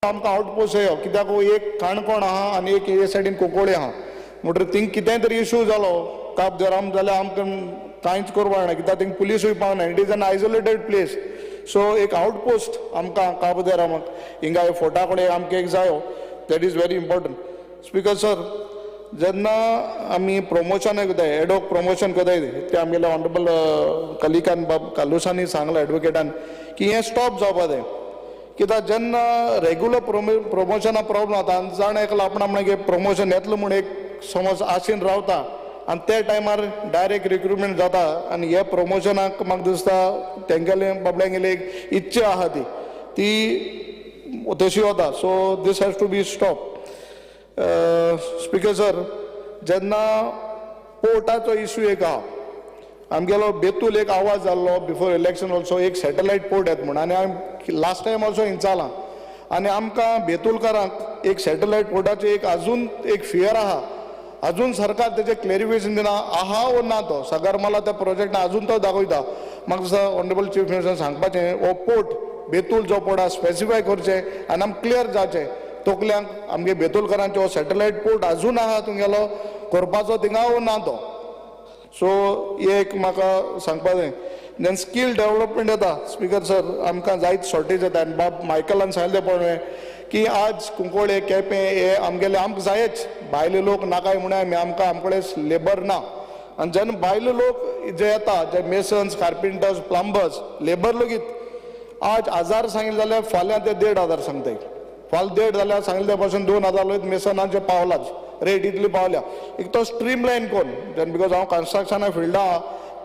आमकां आउटपोस्ट येयो कित्याक एक काणकोण आहा आनी एक हे सायडीन कुंकळ्ळी आहा. म्हणटकीर थिंग कितेंय तरी इशू जालो काब जर आम जाल्यार आमकां कांयच करपाक जायना कित्याक थिंग पुलिसूय पावना. It is an isolated place. So एक आउटपोस्ट आमकां काब दे रामाक हिंगा फोर्टा कडेन आमकां एक जायो. That is very important. Speaker sir, जेन्ना आमी प्रमोशन करताय, एडोक प्रमोशन करताय, ते आमगेले ऑनरेबल कलिकान बाब कालुसांनी सांगलां एडवोकेटान की हें स्टॉप जावपा जाय. कित्याक जेन्ना रेगुलर प्रमोशना प्रॉब्लम जाता आनी जाण एकलो आपणा मागीर प्रमोशन येतलो म्हूण एक समज आशेन रावता आनी त्या टायमार डायरेक्ट रिक्रुटमेंट जाता आनी हे प्रमोशनाक म्हाका दिसता तेंगेले बाबड्यांगेली एक इच्छा आहा ती ती तशी वता. So this has to be stop. Speaker sir, जेन्ना पोर्टाचो इशू एक आहा, आमगेलो बेतूल एक आवाज जाल्लो बिफोर इलेक्शन ऑल्सो, एक सॅटलायट पोर्ट येता म्हूण, आनी हांवें लास्ट टायम ऑल्सो हिंचालां आनी आमकां बेतुलकारांक एक सॅटलायट पोर्टाची एक अजून एक फियर आहा. अजून सरकार तेजें क्लेरिफिकेशन दिना आहा वो ना. तो सगरमाला त्या प्रोजेक्टान अजून तो दाखयता. म्हाका दिसता ऑनरेबल चीफ मिनिस्टर सांगपाचें हो पोर्ट बेतूल जो पोर्ट आहा स्पेसिफाय करचें आनी आमकां क्लियर जावचें तोकल्यांक आमगे बेतुलकारांचे हो सॅटलायट पोर्ट अजून आहा तुमगेलो करपाचो थिंगा वो ना तो. सो एक म्हाका सांगपा जाय. Then skill development येता. स्पीकर सर, आमकां जायत शॉर्टेज येता आनी बाब मायकलान सांगलें पळय की आज कुंकळ्ळे केपें हे आमगेले आमकां जायच भायले लोक नाकाय म्हणून आमी आमकां आमकडे लेबर ना. आनी जेन्ना भायले लोक जे येता जे मेसन्स, कार्पेंटर्स, प्लंबर्स, लेबर लेगीत आज 1000 सांगितलें जाल्यार फाल्यां ते 1500 सांगताय. फाल्यां 1500 जाल्यार सांगले त्या पासून 2000 वयत मेसनाचे पावलाच रेट इतली पावल्या. एक तो स्ट्रीम लायन कोन्न जेन्ना because हांव कन्स्ट्रक्शना फिल्डा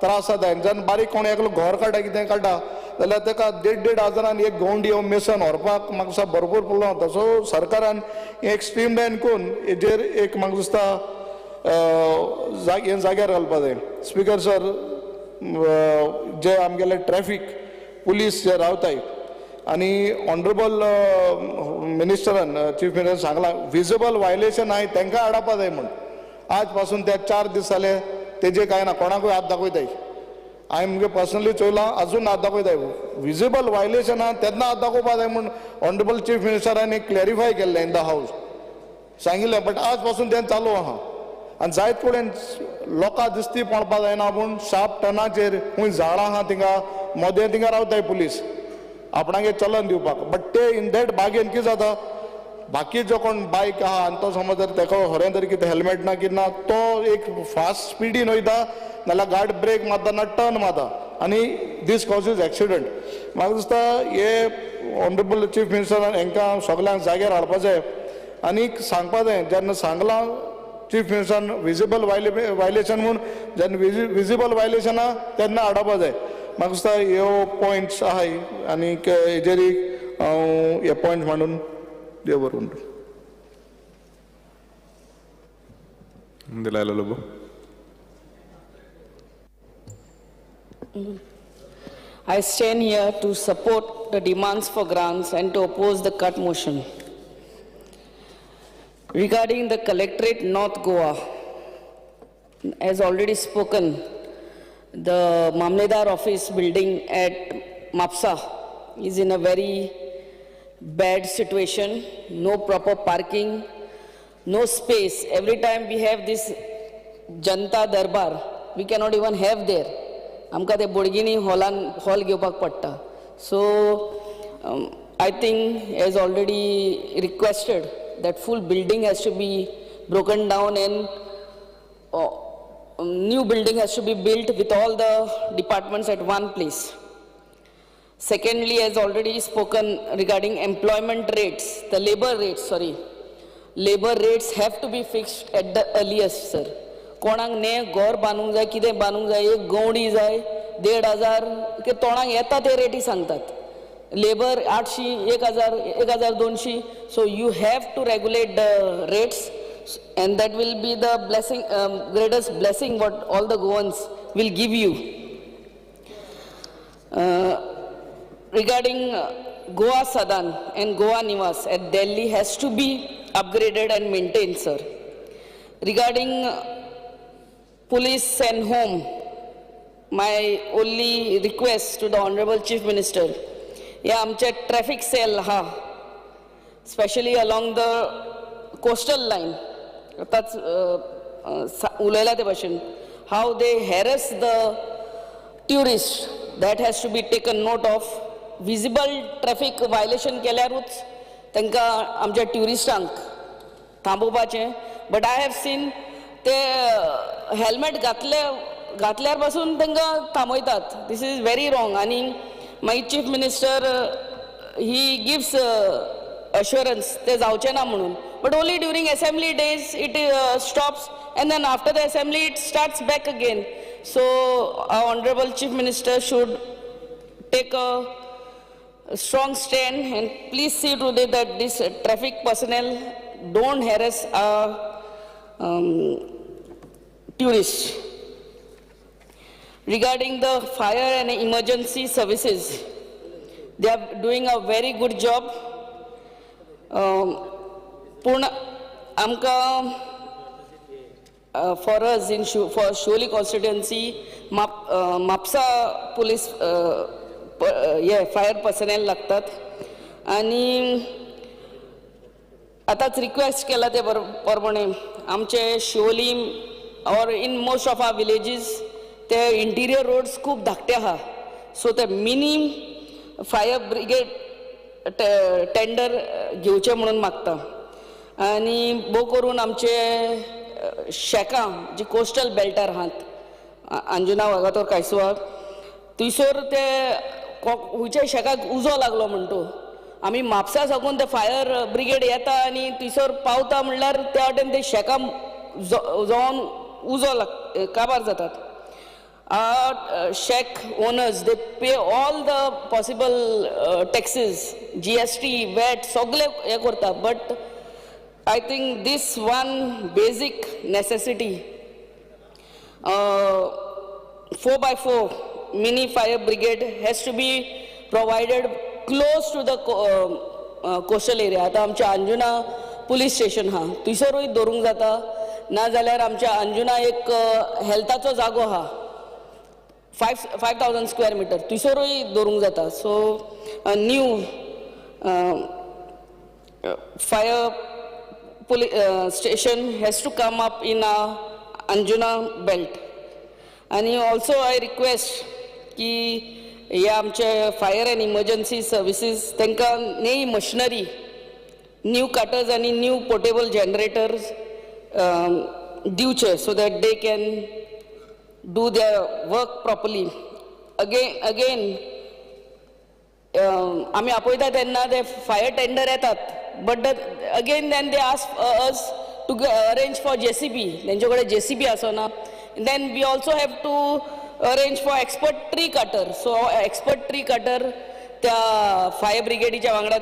त्रास जाता. जेन्ना बारीक कोण एकलो घर काडटा कितें काडटा जाल्यार ताका 1500 हजारान एक गवंडी हो मेसन व्हरपाक म्हाका दिसता भरपूर प्रोब्लम जाता. सो सरकारान एक स्ट्रीम लायन करून हेजेर एक म्हाका दिसता हें जाग्यार घालपा जाय. स्पीकर सर, जे आमगेले ट्रॅफीक पुलीस जे रावताय आनी ऑनरेबल मिनिस्टरान चीफ मिनिस्टर सांगलां विजिबल वायलेशन आहाय तांकां हाडपा जाय म्हूण. आज पासून ते 4 दीस जाले तेजे कांय ना, कोणाकूय हात दाखयताय. हांवें मुगे पर्सनली चोयलां अजून हात दाखयताय. विजिबल वायलेशन आहा तेन्ना हात दाखोवपा जाय म्हूण ऑनरेबल चीफ मिनिस्टरान क्लॅरिफाय केल्लें इन the house सांगिल्लें. बट आज पासून तें चालू आहा आनी जायत कडेन लोकां दिसती पळोवपा जायना पूण शार्प टर्नाचेर खूंय झाडां आहा थिंगा मदें थिंगा रावताय पुलीस आपणागे चलन दिवपाक. बट ते इन that बागेन कितें जाता बाकी जो कोण बायक आहा आनी तो समज जर तेका खरें तरी कितें हेल्मेट ना कितें ना तो एक फास्ट स्पिडीन वयता नाल्यार गाडी ब्रेक मारता ना टर्न मारता आनी दीस कॉजीज एक्सिडंट. म्हाका दिसता हे ऑनरेबल चीफ मिनिस्टरान हांकां सगल्यांक जाग्यार हाडपा जाय आनी सांगपा जाय. जेन्ना सांगलां चीफ मिनिस्टरान विजिबल वायलेशन म्हूण, जेन्ना विजिबल वायलेशन आहा तेन्ना हाडपा जाय. म्हाका दिसता ह्यो पॉयंट्स आहाय आनीक हेजेर हांव हे पॉयंट मांडून देव बरें करूं. Delilah Lobo. I stand here to support the demands for grants and to oppose the cut motion. Regarding the Collectorate North Goa, as already spoken, the Mamledar office building at Mapsa is in a very bad situation, no proper parking, no space. Every time we have this Janta Darbar, we cannot even have there. आमकां ते बोडगिनी हॉलान hall घेवपाक पडटा. So I think as already requested that full building has to be broken down and new building has to be built with all the departments at one place. Secondly, as already spoken regarding employment rates, the labor rates, sorry, labor rates have to be fixed at the earliest, sir. कोणाक ने घर बांदूंक जाय, कितें बांदूंक जाय, एक गवडी जाय 1500 की तोंडाक येता ते रेटी सांगतात. Labour 800, 1000, 1200. So you have to regulate the rates and that will be the blessing, greatest blessing what all the Goans will give you. Regarding Goa Sadan and Goa Nivas at Delhi has to be upgraded and maintained, sir. Regarding police and home, my only request to the Honorable Chief Minister, या आमचे traffic sale हा specially along the coastal line. आतांच उलयला ते भाशेन how they harass the tourist, that has to be taken note of. Visible traffic violation केल्यारूच तांकां आमच्या ट्युरिस्टांक थांबोवपाचें. But I have seen ते helmet घातले घातल्यार पासून तांकां थांबयतात. This is very wrong. आनी मागीर chief minister, he gives assurance ते जावचे ना म्हणून, but only during assembly days it stops and then after the assembly it starts back again. So honourable chief minister should take a strong stand and please see to it that this traffic personnel don't harass our tourists. Regarding the fire and emergency services, they are doing a very good job. पूण आमकां for us in for Siolim constituency, Mapusa police हे fire personnel लागतात. आनी आतांच request केला ते प्रमाणे आमचे Siolim or in most of our villages ते इंटिरियर रोड्स खूब धाकटे आहा, सो ते मिनी फायर ब्रिगेड टेंडर घेवचे म्हणून मागता. आनी भोव करून आमचे शॅकां जी कोस्टल बेल्टार आहात, अंजुना, वागातोर, कायसुवा, थंयसर ते खंयच्या शेकाक उजो लागलो म्हणटो आमी म्हापसा साकून ते फायर ब्रिगेड येता आनी थंयसर पावता म्हणल्यार त्या वाटेन ते शेकां जावन उजो लाग काबार जातात. Shack owners, they pay all the possible taxes, GST, VAT, सगळे हे करता, but I think this one basic necessity, 4x4 mini fire brigade, has to be provided close to the coastal area. आतां आमच्या अंजुना पुलीस स्टेशन आहा, थंयसरूय दवरूंक जाता, नाजाल्यार आमच्या अंजुना एक हेल्थाचो जागो आहा, 5,000 square meter, थंयसरूय दवरूंक जाता. So new fire station has to come up in Anjuna belt. आनी ऑल्सो I request की हे आमचे फायर अँड इमर्जन्सी सर्विसीस तांकां न्ही मशिनरी, न्यू कटर्स आनी न्यू पोर्टेबल जनरेटर्स दिवचे so that they can do their work properly. Again, आमी आपयता तेन्ना ते फायर टेंडर येतात, but again then they ask us to arrange for JCB. तेंचे कडेन जेसीबी आसना. Then we also have to arrange for expert tree cutter. So expert tree cutter त्या fire ब्रिगेडीच्या वांगडा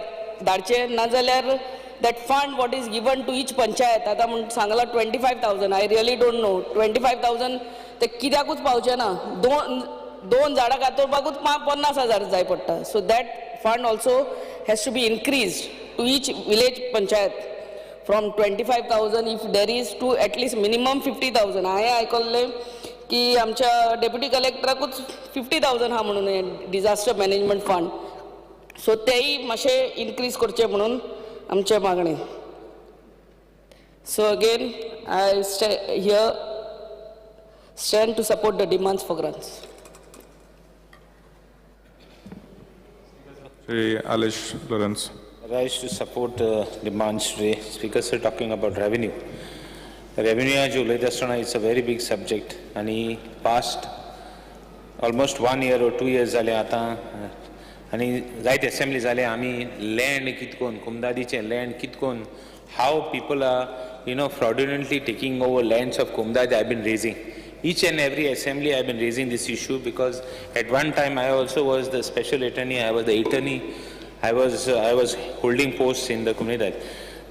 धाडचे, नाजाल्यार that fund what is given to each panchayat, आतां म्हूण सांगलां 25,000, I really don't know 25,000 ते कित्याकूच पावचे ना. दोन दोन झाडां कातरपाकूच 50,000 जाय पडटा. So that fund also has to be increase to each village panchayat from 25,000, if there is, to at least minimum 50,000. हांवें आयकल्लें की आमच्या डेप्युटी कलेक्टराकूच 50,000 आहा म्हणून हें डिझास्टर मॅनेजमेंट फंड. सो तेय मातशें इनक्रीज करचें म्हणून आमचें मागणें. So again I here stand to support the demands for grants. Shri Alish Lawrence. Rise to support demands today. Speaker sir, talking about revenue. Revenue जे उलयता आसतना it's a very big subject आनी past almost one year or 2 years जाले आतां आनी जायते assembly जाले आमी land कितकोन कुमदादीचें लँड कितकोन how people are fraudulently taking over lands of Comunidade. I been raising each and every assembly. I been raising this issue because at one time I also was the special attorney, I was the attorney, I was holding posts in the Comunidade.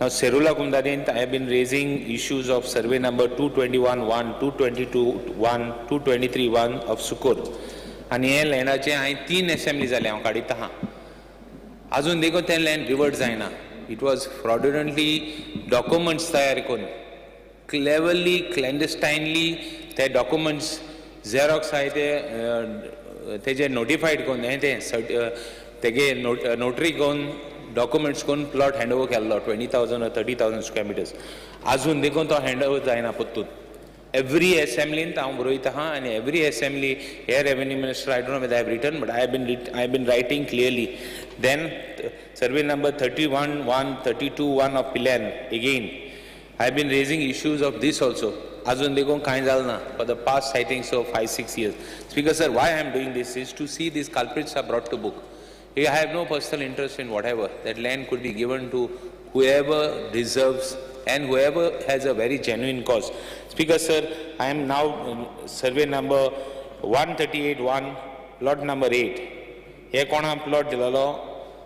Now, Serula Comunidade, I have been raising issues of survey number 221-1, 222-1, 223-1 of Sukur. आनी हे लँडाचे हांवें तीन assembly जाले हांव काडीत आहा, आजून देखून तें लँड रिवर्ट जायना. It was फ्रॉड्युलंटली डॉक्युमेंट्स तयार करून क्लेवरली, क्लॅन्डस्टायनली ते डॉक्युमेंट्स झेरॉक्स आहाय ते तेजे नोटिफायड करून हें तें तेगे नोटरी करून डॉक्युमेंट्स करून प्लॉट हँड ओवर केल्लो 20,000 or 30,000 square meters. आजून देखून तो हँड ओवर जायना परतून. एवरी असेंब्लीन हांव बरयता आहा आनी एवरी असेंब्ली हे revenue minister, I don't know whether I have written, but I have been writing clearly. Then survey number 31(1), 32(1) of Pilerne, again I have been raising issues of this also. अजून देखून कांय जालें ना for the past, I think so, 5-6 years. Speaker sir, why I am doing this is to see these culprits are brought to book. I have no personal interest in whatever. That land could be given to whoever deserves and whoever has a very genuine cause. Speaker sir, I am now survey number 138(1), lot number 8. हे कोणा plot दिलेलो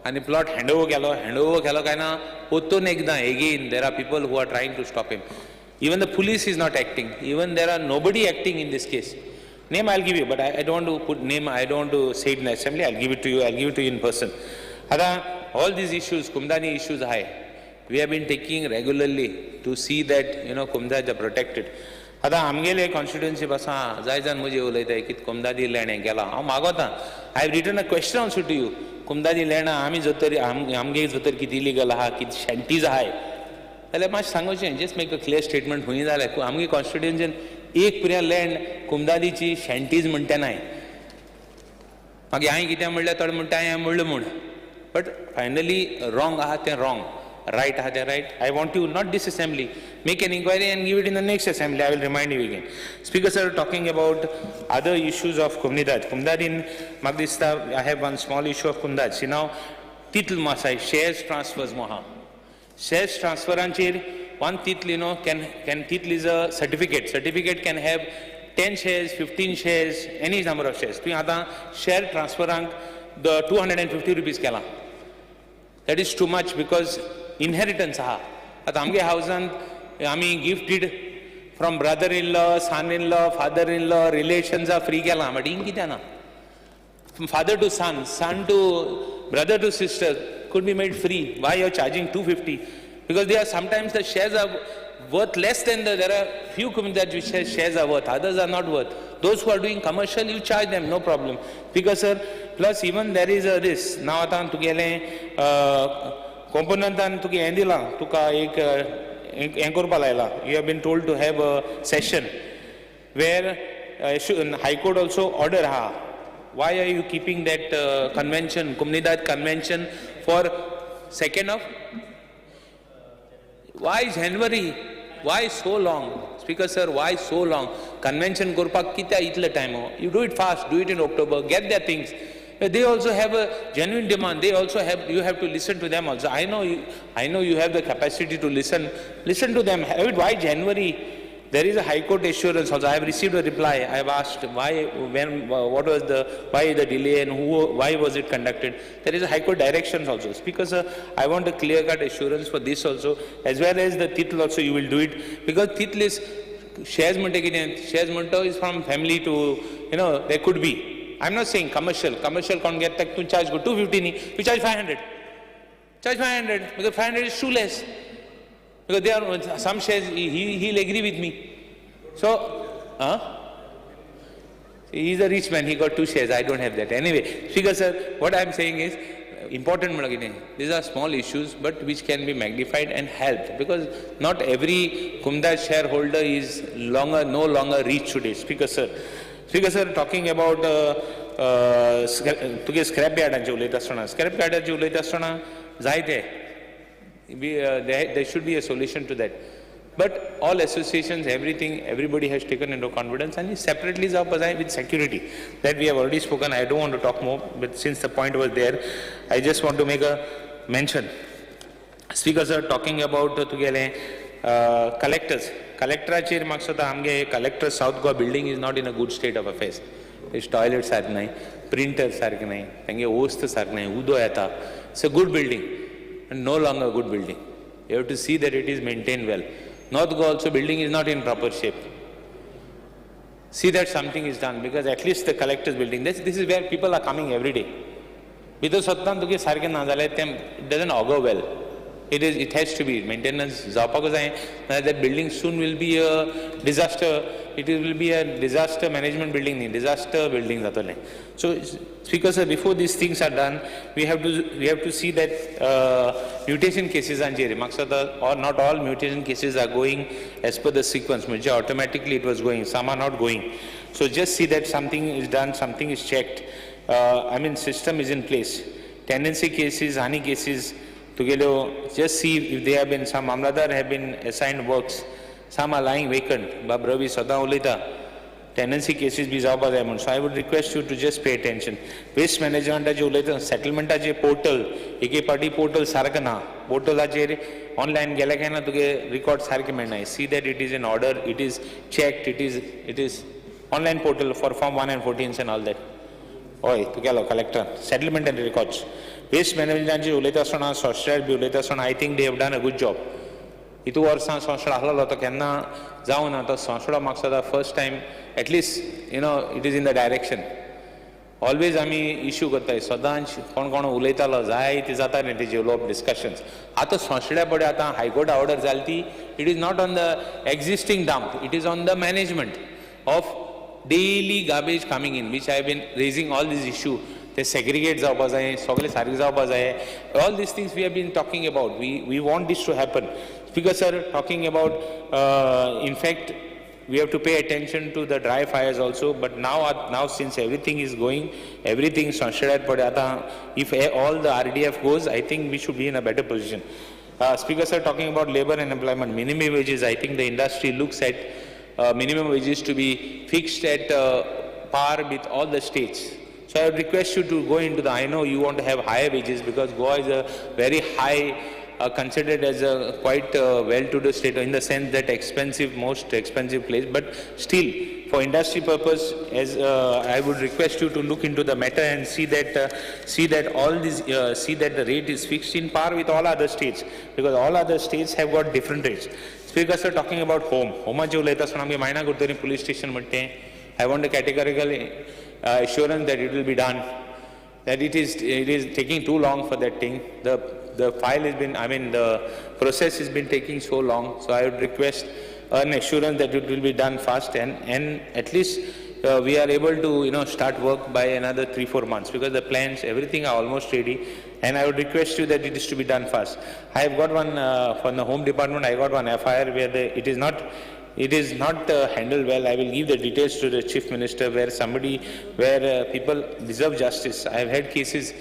आनी plot hand over केलो, hand over केलो काय ना परतून एकदां again there are people who are trying to stop him. Even the police is not acting. Even there are nobody acting in this case. Name I'll give you, but I don't want to put name, I don't want to say it in assembly. I'll give it to you, I'll give it to you in person. आतां all these issues, Comunidade issues आहाय, we have been taking regularly to see that Comunidade are protected. आतां आमगेले constituency आसा, जाय जाण म्हजे उलयताय की कोमुनिदादी land हें केलां. हांव मागोता, I have written a question also to you. कोमुनिदादी लँडां आमी जर तर आमगे जर तर कितें इलिगल आहा, कितें शेंटीज आहाय जाल्यार मातशें सांगोचें, just make a clear statement. खंय जाल्यार आमगे कॉन्स्टिट्युएन्सीन एक पुऱ्या लँड कोमुनिदादीची शेंटीज म्हणटा नाय. मागीर हांवें कितें म्हणलें, थोडे म्हणटा हांवें म्हणलें म्हूण, बट फायनली रॉंग आहा तें रॉंग, रायट आहा तें right. I want you, not this assembly, make an inquiry and give it in the next assembly. I will remind you again. Speaker sir, talking about other issues of Comunidade, कोमुनिदादीन म्हाका दिसता I have one small issue of Comunidade. See now, तितल आसा shares transfers आहा. Shares ट्रान्सफरांचेर one titl can titl is a certificate. Certificate can have 10 shares, 15 shares, any number of shares. तुवें आतां share ट्रान्सफरांक the ₹250 केलां. That is too much because inheritance आहा. आतां आमगे हावजांत आमी gifted from brother in law, son in law, father in law, रिलेशन्सा free केलां, but हिंग कित्याक ना? Father to son, son to brother to sister could be made free. Why you are charging 250? Because they are sometimes the shares are worth less than the, there are few communities which shares are worth, others are not worth. Those who are doing commercial, you charge them, no problem. Because sir, plus even there is a this, now आतां तुगेलें कॉम्पोनंटान तुका हें दिलां, तुका एक हें करपा लायलां. You have been told to have a session where High Court also order हा. Why are you keeping that convention, Comunidade convention for second of? Why January? Why so long? Speaker sir, why so long? Convention करपाक कित्याक इतलो time हो? You do it fast, do it in October, get their things. They also have a genuine demand. They also have, you have to listen to them also. I know you have the capacity to listen. Listen to them. Have it, why January? There is a High Court assurance also. I have received a reply. I have asked why, when, what was the, why the delay and who, why was it conducted. There is a High Court directions also. Speaker sir, I want a clear-cut assurance for this also, as well as the titl also you will do it. Because titl is, shares म्हणटे कितें, shares म्हणटा is from family to, there could be. I am not saying commercial. Commercial कोण घेता तूं charge कर 250 न्ही, you charge 500. Charge 500 because 500 is too less. Because there are some shares, he'll agree with me. So, huh? He's a rich man, he got two shares, I don't have that. Anyway, Speaker sir, what I'm saying is, important म्हणलं कितें, these are small issues but which can be magnified and helped because not every Comunidade shareholder is no longer rich today. Speaker sir, Speaker sir, talking about तुगे scrap यार्डांचे उलयता आसतना, scrap यार्डाचे उलयता आसतना जायते there should be a solution to that. But all associations, everything, everybody has taken into confidence and separately जावपा जाय with security. That we have already spoken. I don't want to talk more, but since the point was there, I just want to make a mention. Speaker sir, talking about तुगेले collectors. कलेक्टराचेर म्हाका दिसता आमगे collector South Goa building is not in a good state of affairs. Toilet सारकें नाय, printer सारकें नाय, तेंगे वस्त सारकें नाय, उदो येता. It's a good building and no longer a good building. You have to see that it is maintained well. North Goa also building is not in proper shape. See that something is done because at least the collector's building, this is where people are coming every day. भितर सोदता तुगे सारकें ना जाल्यार तें it doesn't augur well. It has to be maintenance जावपाकूच जाय, नाजाल्यार that building soon will be a disaster. It will be a disaster management building न्ही, डिजास्टर बिल्डींग जातलें. So Speaker sir, before these things are done, we have to see that mutation केसीसांचेर म्हाका दिसता or not all mutation cases are going as per the sequence, म्हणजे automatically it was going, some are not going. So just see that something is done, something is checked, I mean, system is in place. Tenancy cases आनी cases तुगेल्यो, just see if they have been, some mamlatdar have been assigned works, some are lying vacant. बाब रवी सदां उलयता tenancy cases बी जावपा जाय म्हूण. So I would request you to just pay attention. Waste मॅनेजमेंटाचे उलयता, सेटलमेंटाचे portal एक एक पाटी पोर्टल सारकें ना. पोर्टलाचेर ऑनलायन गेले काय ना तुगे रिकॉर्ड सारकें मेळना. See that it is in order, it is checked, it is online portal for form 1 and 14s and all that. हय, तुगेलो collector settlement and records. Waste मॅनेजमेंटाचेर उलयता आसतना, सोशल बी उलयता आसतना, I think they have done a good job. हितू वर्सां सोंसडो आसलेलो तो केन्ना जावना. तो सोंसडो म्हाका दिसता first time at least it is in the direction. Always आमी इशू करताय, सदांच कोण कोण उलयतालो, जाय ते जाता न्ही तेजे उलोवप डिस्कशन्स. आतां सोंसड्या पडे आतां हायकोर्ट ऑर्डर जाली ती, it is not on the existing dump, it is on the management of daily garbage coming in, which I have been raising all these issue. ते सेग्रिगेट जावपा जाय, सगळें सारकें जावपा जाय. All these things we have been talking about. We want this to happen. Speaker sir, talking about, in fact, we have to pay attention to the dry fires also, but now since everything is going, everything संशयात पडे आतां, if all the RDF goes, I think we should be in a better position. Speaker sir, talking about labor and employment, minimum wages, I think the industry looks at minimum wages to be fixed at par with all the states. So I would request you to go into the, I know you want to have higher wages because Goa is a very high, considered as a quite well-to-do state in the sense that expensive, most expensive place, but still for industry purpose, as I would request you to look into the matter and see that all these, see that the rate is fixed in par with all other states, because all other states have got different rates. Speaker sir, talking about home, होमाचे उलयता आसतना आमगे मायणा Curtorim police station म्हणटे, I want a categorical assurance that it will be done, that it is taking too long for that thing. The file has been, I mean, the process has been taking so long. So I would request an assurance that it will be done fast and at least we are able to start work by another 3, 4 months because the plans, everything are almost ready. And I would request you that it is to be done fast. I have got one from the home department, I got one FIR where it is not handled well. I will give the details to the Chief Minister where somebody, where people deserve justice. I have had cases,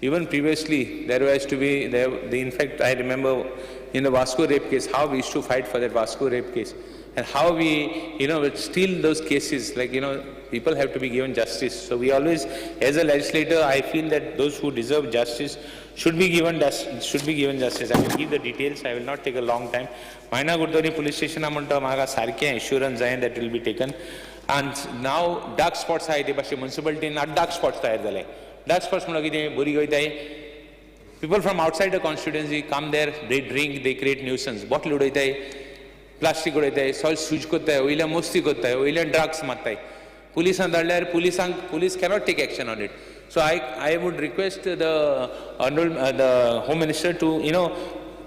even previously, there was to be, there, in fact, I remember in the Vasco rape case, how we used to fight for that Vasco rape case. And how we, with still those cases, like, people have to be given justice. So we always, as a legislator, I feel that those who deserve justice should be given justice. I will give the details, I will not take a long time. Maina Curtorim police station म्हणटा म्हाका सारकें assurance जाय that will be taken. And now dark spots आहाय ते भाशेन म्युनिसिपालिटीन आतां dark spots तयार जाले. डार्क स्पॉट्स म्हणल्यार कितें, भुरगीं वयताय, people from outside the constituency come there, they drink, they create nuisance. Bottle उडयताय, प्लास्टीक उडयताय, सॉयल सूज करताय, वयल्यान मस्ती करताय, वयल्यान ड्रग्स मारताय. पुलिसान धाडल्यार पुलिसांक police cannot take action on it. So I would request the honourable the home minister to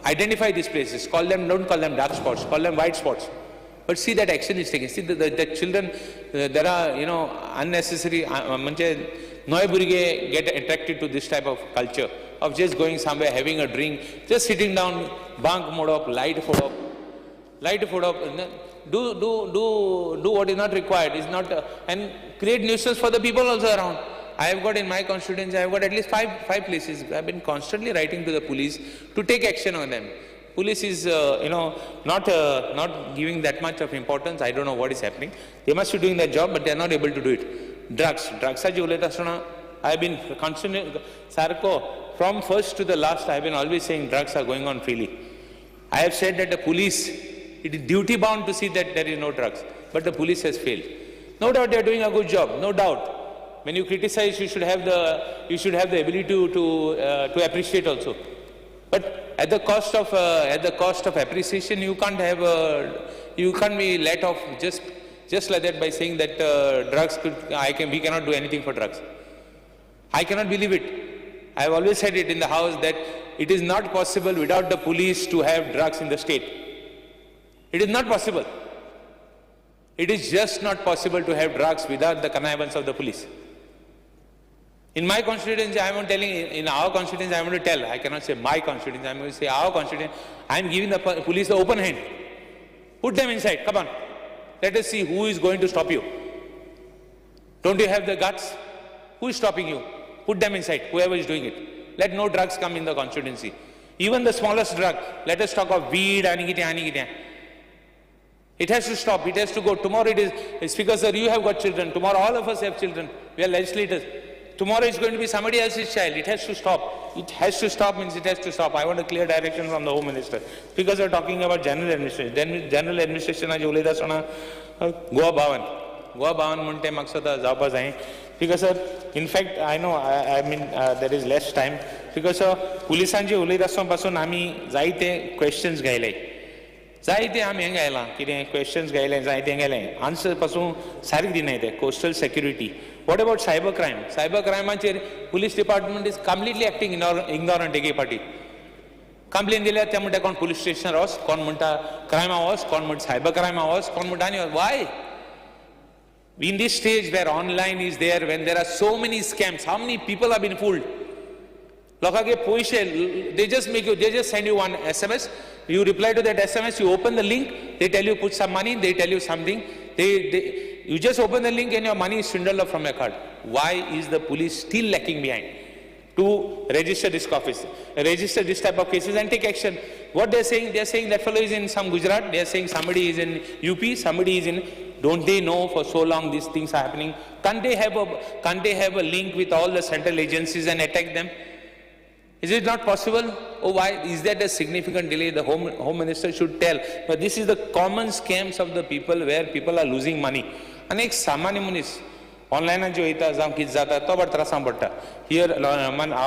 identify these places, call them, don't call them dark spots, call them white spots. But see that action is taken. See the children, there are, unnecessary, म्हणजे नवे भुरगे get attracted to this type of culture of just going somewhere, having a drink, just sitting down, bank मोडप, light फोडप, light फोडप, do what is not required, is not, and create nuisance for the people also around. I have got in my constituency, I have got at least five places. I have been constantly writing to the police to take action on them. Police is, not giving that much of importance. I don't know what is happening. They must be doing their job, but they are not able to do it. Drugs, drugs उलयता आसतना, I have been constantly, सारको, from first to the last, I have been always saying drugs are going on freely. I have said that the police, it is duty bound to see that there is no drugs, but the police has failed. No doubt they are doing a good job, no doubt. When you criticize, you should have the ability to appreciate also. But at the cost of appreciation, you can't be let off just like that by saying that drugs could, I can, we cannot do anything for drugs. I cannot believe it. I have always said it in the house that it is not possible without the police to have drugs in the state. It is not possible. It is just not possible to have drugs without the connivance of the police. In my constituency, I am telling, in our constituency, I want to tell, I cannot say my constituency, I am going to say our constituency, I am giving the police the open hand. Put them inside, come on. Let us see who is going to stop you. Don't you have the guts? Who is stopping you? Put them inside, whoever is doing it. Let no drugs come in the constituency. Even the smallest drug, let us talk of weed, ani kite, ani kite. It has to stop, it has to go. Tomorrow it is, Speaker sir, you have got children. Tomorrow all of us have children. We are legislators. Tomorrow it's going to be somebody else's child. It has to stop. It has to stop means it has to stop. I want a clear direction from the Home Minister. Because we are talking about general administration. Then general administration आज उलयता आसतना गोवा भवन. गोवा भवन म्हणटे म्हाका सदां जावपा जाय. Because sir, in fact, I know, I mean, there is less time. Because sir, पुलिसांचे उलयता आसतना पासून आमी जायते questions घायले. जायते आमी हें घायलां कितें क्वेश्चन्स घायले जायते घायले आन्सर पासून सारकें दिनाय ते. Coastal security, what about cyber crime? Cyber क्रायमाचेर police department is completely acting ignorant. एके फावटी कंप्लेन दिल्यार ते म्हणटा कोण पुलीस स्टेशनार वच, कोण म्हणटा क्रायमा वच, कोण म्हणटा सायबर क्रायमा वच, कोण म्हणटा आनी why? In this stage where online is there, when there are so many scams, how many people have been fooled? लोकांके पयशे, they just make you, they just send you one SMS, you reply to that SMS, you open the link, they tell you put some money, they tell you something, you just open the link and your money is swindled off from your card. Why is the police still lacking behind to register this office, register this type of cases and take action? What they are saying, they are saying that fellow is in some Gujarat, they are saying somebody is in UP, somebody is in, don't they know for so long these things are happening? Can't they have a link with all the central agencies and attack them? Is it not possible? Oh, why is that a significant delay? The Home Minister should tell. But this is the common scams of the people where people are losing money. And एक सामान्य मनीस ऑनलायनान जे वयता जावं कितें जाता तो बरो त्रासान पडटा. Here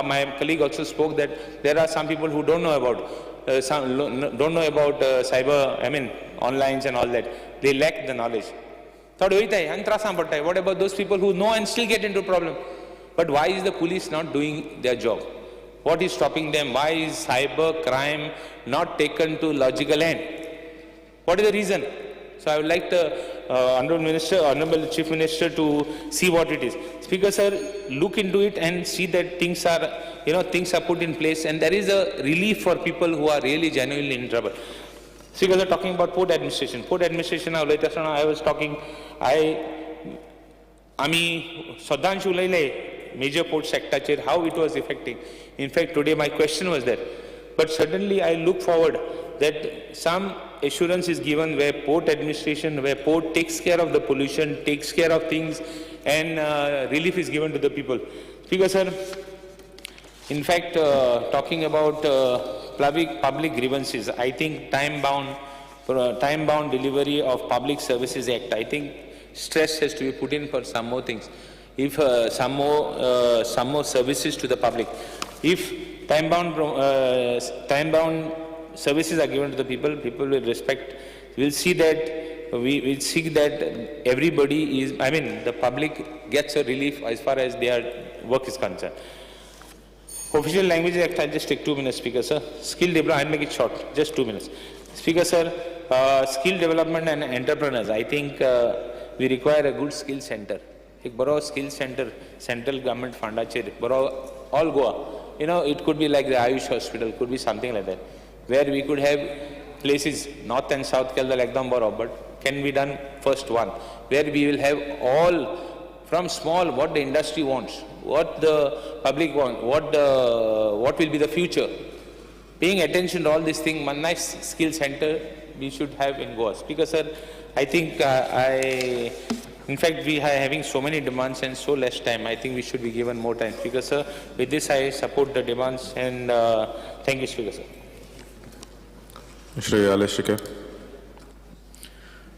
my colleague also spoke that there are some people who don't know about cyber, I mean onlines and all that. They lack the knowledge. थोडे वयताय आनी त्रासान पडटाय. What about those people who know and still get into problem? But why is the police not doing their job? What is stopping them? Why is cyber crime not taken to logical end? What is the reason? So I would like the Honorable Minister, Honorable Chief Minister to see what it is. Speaker sir, look into it and see that things are, you know, things are put in place and there is a relief for people who are really genuinely in trouble. Speaker sir, talking about port administration. Port administration, I was talking, आमी सदांच उलयले major port sector, how it was affecting. In fact, today my question was there. But suddenly I look forward that some assurance is given where port administration, where port takes care of the pollution, takes care of things, and relief is given to the people. Speaker sir, in fact, talking about public grievances, I think time-bound delivery of Public Services Act, I think stress has to be put in for some more things. If some more services to the public, if time-bound services are given to the people, people will respect. We'll see that we will see that everybody is, I mean, the public gets a relief as far as their work is concerned. Official Language Act, I'll just take 2 minutes, Speaker sir. Skill development, I'll make it short, just 2 minutes. Speaker sir, skill development and entrepreneurs, I think we require a good skill center. एक बरो skill center, central government fundaचेर बरो all Goa. You know, it could be like the Ayush hospital, could be something like that, where we could have places north and south केल जाल्यार एकदम बरो, but can be done first one, where we will have all from small what the industry wants, what the public wants, what will be the future. Paying attention to all these things, one nice skill center we should have in Goa. Speaker sir, I think in fact, we are having so many demands and so less time. I think we should be given more time. Speaker sir, with this I support the demands and thank you, Speaker sir. Shri Alesh Shike.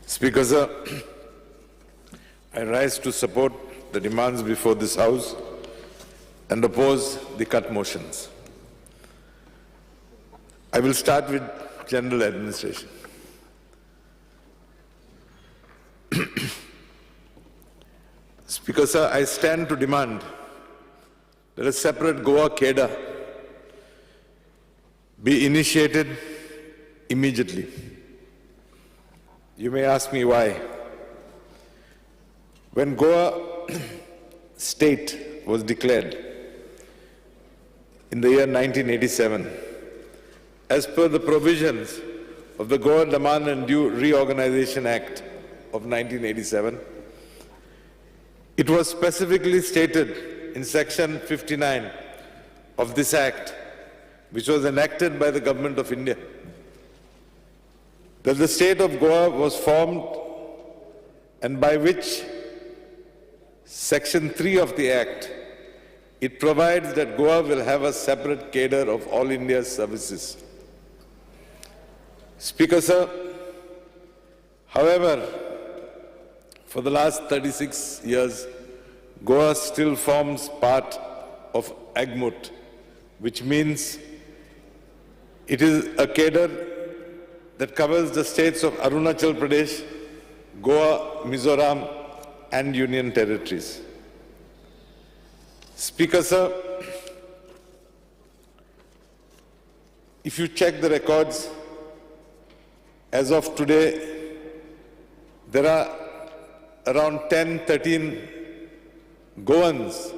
Speaker sir, I rise to support the demands before this House and oppose the cut motions. I will start with general administration. Speaker sir, I stand to demand that a separate Goa cadre be initiated immediately. You may ask me why. When Goa state was declared in the year 1987, as per the provisions of the Goa Daman and Diu Reorganization Act of 1987, it was specifically stated in section 59 of this act, which was enacted by the Government of India, that the state of Goa was formed and by which section 3 of the act, it provides that Goa will have a separate cadre of all India's services. Speaker, sir, however, for the last 36 years, Goa still forms part of AGMUT, which means it is a cadre that covers the states of Arunachal Pradesh, Goa, Mizoram, and Union territories. Speaker, sir, if you check the records, as of today, there are around 10, 13 Goans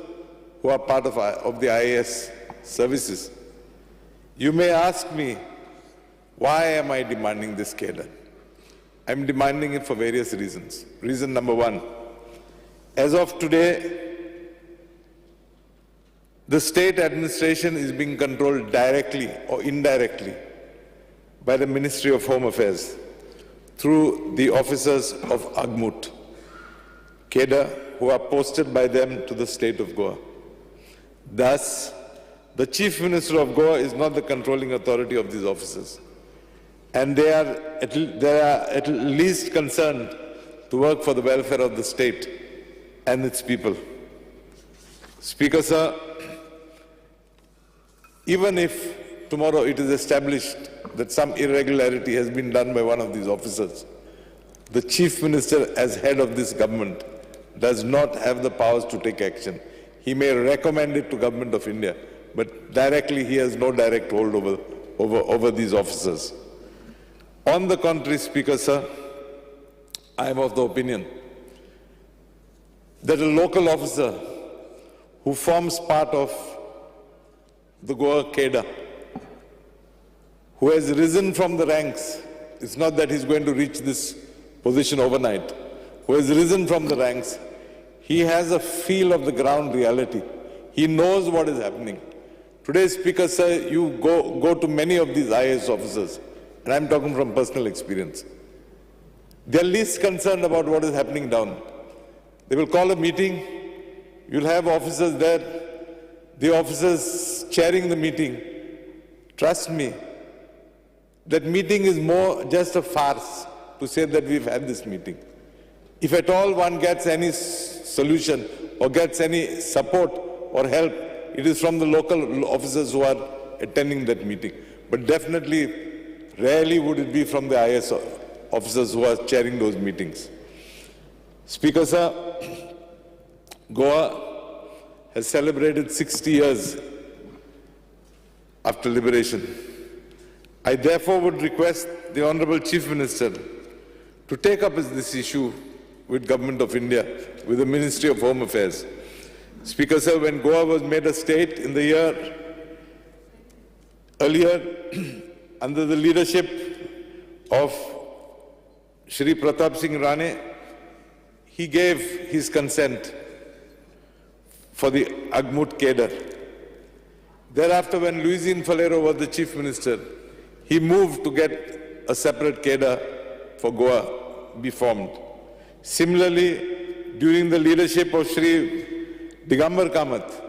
who are part of the IAS services. You may ask me, why am I demanding this cadre? I'm demanding it for various reasons. Reason number one, as of today, the state administration is being controlled directly or indirectly by the Ministry of Home Affairs through the officers of AGMUT cadre who are posted by them to the state of Goa. Thus, the Chief Minister of Goa is not the controlling authority of these officers, and they are at least concerned to work for the welfare of the state and its people. Speaker, sir, even if tomorrow it is established that some irregularity has been done by one of these officers, the Chief Minister as head of this government does not have the powers to take action. He may recommend it to Government of India, but directly he has no direct hold over these officers. On the contrary, Speaker, sir, I am of the opinion that a local officer who forms part of the Goa cadre, who has risen from the ranks, it's not that he's going to reach this position overnight, who has risen from the ranks, he has a feel of the ground reality. He knows what is happening. Today, Speaker, sir, you go to many of these IAS officers, and I'm talking from personal experience. They're least concerned about what is happening down. They will call a meeting, you'll have officers there, the officers chairing the meeting. Trust me, that meeting is more just a farce to say that we've had this meeting. If at all one gets any solution or gets any support or help, it is from the local officers who are attending that meeting. But definitely, rarely would it be from the IAS officers who are chairing those meetings. Speaker, sir, Goa has celebrated 60 years after liberation. I therefore would request the Honorable Chief Minister to take up this issue with Government of India, with the Ministry of Home Affairs. Speaker, sir, when Goa was made a state in the year earlier, under the leadership of Shri Pratap Singh Rane, he gave his consent for the AGMUT cadre. Thereafter, when Luizinho Faleiro was the Chief Minister, he moved to get a separate cadre for Goa be formed. Similarly, during the leadership of Shri Digambar Kamath,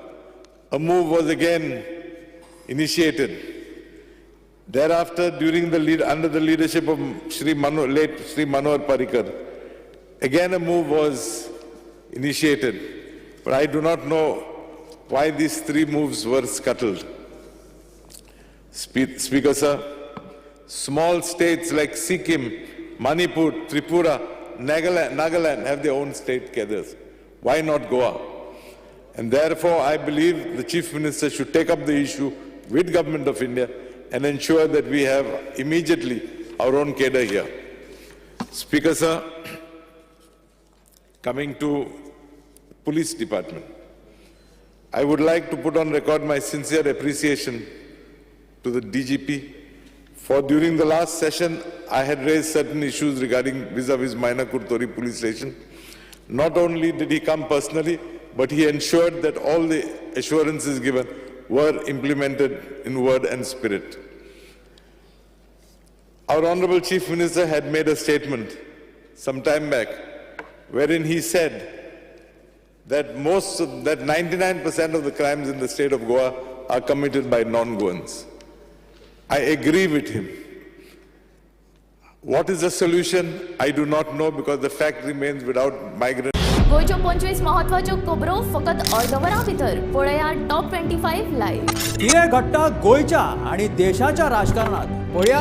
a move was again initiated. Thereafter, during the under the leadership of late Shri Manohar Parrikar, again a move was initiated. But I do not know why these three moves were scuttled. Speaker, sir, small states like Sikkim, Manipur, Tripura, Nagaland have their own state cadres. Why not Goa? And therefore, I believe the Chief Minister should take up the issue with Government of India and ensure that we have immediately our own cadre here. Speaker, sir, coming to police department. I would like to put on record my sincere appreciation to the DGP for during the last session I had raised certain issues regarding vis-a-vis Minor Curtorim police station. Not only did he come personally, but he ensured that all the assurances given were implemented in word and spirit. Our Honorable Chief Minister had made a statement some time back wherein he said that that 99% of the crimes in the state of Goa are committed by non-Goans. I agree with him. What is the solution? I do not know because the fact remains without migrant गोंयच्यो 25 म्हत्वाच्यो खबरो फकत अर्द वरां भितर. पळया top 25 live. कितें घडटा गोंयच्या आनी देशाच्या राजकारणात, पळया.